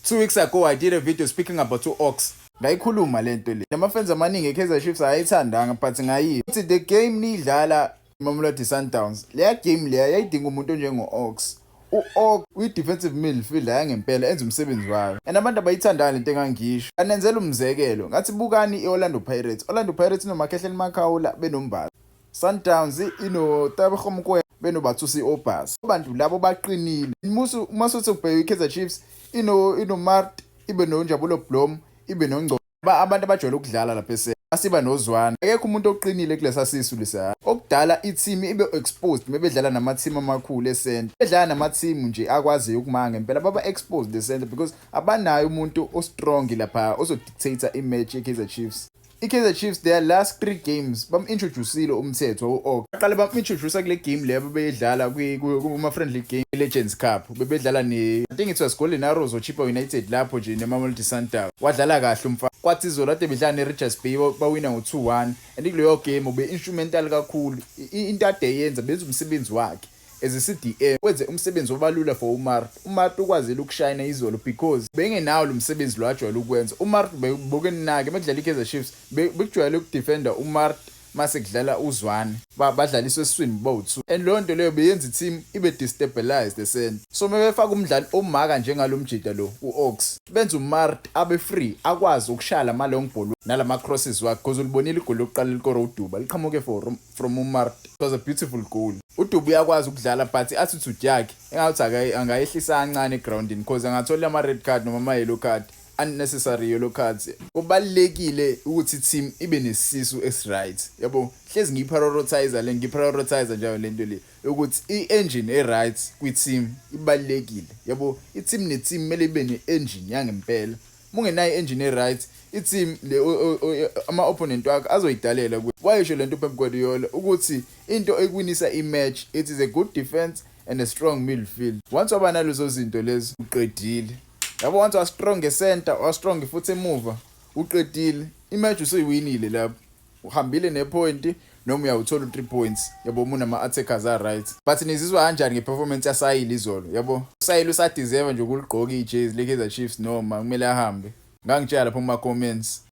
2 weeks ago I did a video speaking about u-Ox. Ngayikhuluma lento le. Nama-fans amaningi e-Kaizer Chiefs ayayithandanga, but ngayiyo. Uthi the game niyidlala Mamelodi Sundowns, leya game leya yayidinga umuntu onjengo-Ox. U-Ox uyi-defensive midfielder yangempela, enza umsebenzi wayo, and abantu abayithandayo lento engangisho. Anenzela umzekelo, ngathi bukani i-Orlando Pirates. Orlando Pirates inoMakhehleni Makhaula benoMbatha. Sundowns ino-Teboho Mokoena benoBathusi Aubaas. Abantu labo baqinile. Musu masuthi ubheka i-Kaizer Chiefs ino Maart, ibe noNjabulo Blom, ibe noNgcobo. Abantu abajwayele ukudlala lapha ese asiba nozwana. Akekho umuntu oqinile kulesa sisu lesa. Okudala i-team ibe exposed mebedlala nama-team amakhulu e-center. Bedlala nama-team nje akwaziyo ukumanga ngempela, baba exposed e-center because abanayo umuntu o-strong lapha ozo-dictate i-match ye-Kaizer Chiefs. I-Kaizer Chiefs, their last three games, bam-introduce-ile uMthethwa u-Ox. Baqale bam-introduce kule game leyo bebeyidlala kuma-friendly game, Legends Cup. Bebedlala ne, I think it was Golden Arrows or Chippa United lapho nje neMamelodi Sundowns. Wadlala kahle umfana. Kwathi izolo kade bedlala ne-Richards Bay, bawina ngo-2-1, and kuleyo game ube instrumental kakhulu. Into ade yenza, benza umsebenzi wakhe as a CDM, wenze umsebenzi obalula for uMart. UMart ukwazile ukushayina izolo because bengenawo lo msebenzi lo ajwayele ukwenza. UMart bokenake mekudlala iKaizer Chiefs, bekujwayele ukudefenda uMart, mase kudlala uZwane, badlaliswe esiswini bowu-two, and leyo nto leyo beyenza i-team ibe destabilized esenta. So mebefaka umdlali omaka njengalo mjida lo u-Ox, benza uMart abe free, akwazi ukushaya lama-long ball nalama crosses wakhe, because ulibonile igoli lokuqala likoro uDuba liqhamuke from uMart. It was a beautiful goal. UDuba uyakwazi ukudlala, but i-attitude yakhe engathi angayehlisa kancane egroundini, because angathola ama-red card noma ama-yellow card, unnecessary yellow cards. Kubalulekile ukuthi i-team ibe nesisu esi-right, yabo. Hlezi ngiyi-prioritize le, ngiyi-prioritize njalo lento le ukuthi i-engine e-right kwi-team ibalulekile, yabo. I-team ne-team kumele ibe ne-engine yangempela. Mungenayo i-engine e-right i-team le, ama-opponent wakho azoyidalela. Wayesho lento uPep Guardiola ukuthi into ekuwinisa i-match, it is a good defense and a strong midfield. Once waba nalezo zinto lezo, uqedile, yabo. Once wa strong e-center, wa strong futhi emuva, uqedile, i-match usuyiwinile lapho, uhambile ne-point noma uyawuthola u-3 points, yabo, uma unama-attackers a-right. But nizizwa kanjani nge-performance yaSaile izolo, yabo? USaile usadeserve nje ukuligqoka ijezi le-Kaizer Chiefs noma kumele ahambe? Ngangitshela lapho kuma-comments.